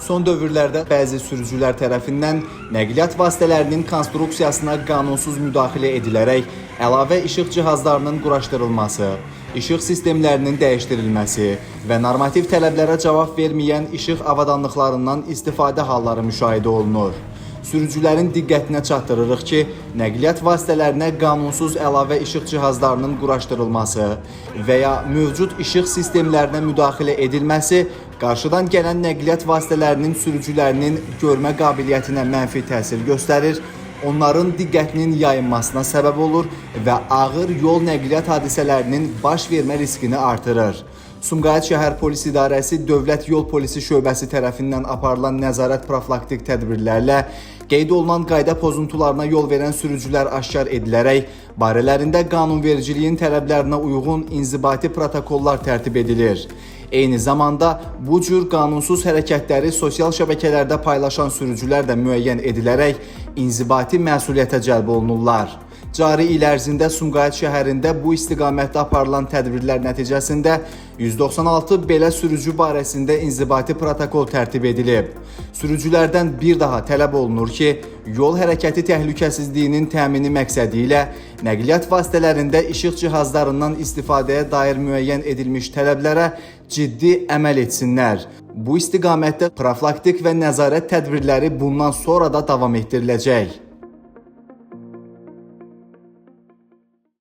Son dövrlərdə bəzi sürücülər tərəfindən nəqliyyat vasitələrinin konstruksiyasına qanunsuz müdaxilə edilərək əlavə işıq cihazlarının quraşdırılması, işıq sistemlərinin dəyişdirilməsi və normativ tələblərə cavab verməyən işıq avadanlıqlarından istifadə halları müşahidə olunur. Sürücülərin diqqətinə çatdırırıq ki, nəqliyyat vasitələrinə qanunsuz əlavə işıq cihazlarının quraşdırılması və ya mövcud işıq sistemlərinə müdaxilə edilməsi qarşıdan gələn nəqliyyat vasitələrinin sürücülərinin görmə qabiliyyətinə mənfi təsir göstərir, onların diqqətinin yayınmasına səbəb olur və ağır yol nəqliyyat hadisələrinin baş vermə riskini artırır. Sumqayıt Şəhər Polis İdarəsi Dövlət Yol Polisi şöbəsi tərəfindən aparılan nəzarət profilaktik tədbirlərlə qeyd olunan qayda pozuntularına yol verən sürücülər aşkar edilərək barələrində qanunvericiliyin tələblərinə uyğun inzibati protokollar tərtib edilir. Eyni zamanda bu cür qanunsuz hərəkətləri sosial şəbəkələrdə paylaşan sürücülər də müəyyən edilərək inzibati məsuliyyətə cəlb olunurlar. Cari il ərzində Sumqayıt şəhərində bu istiqamətdə aparılan tədbirlər nəticəsində 196 belə sürücü barəsində inzibati protokol tərtib edilib. Sürücülərdən bir daha tələb olunur ki, yol hərəkəti təhlükəsizliyinin təmini məqsədi ilə nəqliyyat vasitələrində işıq cihazlarından istifadəyə dair müəyyən edilmiş tələblərə ciddi əməl etsinlər. Bu istiqamətdə profilaktik və nəzarət tədbirləri bundan sonra da davam etdiriləcək.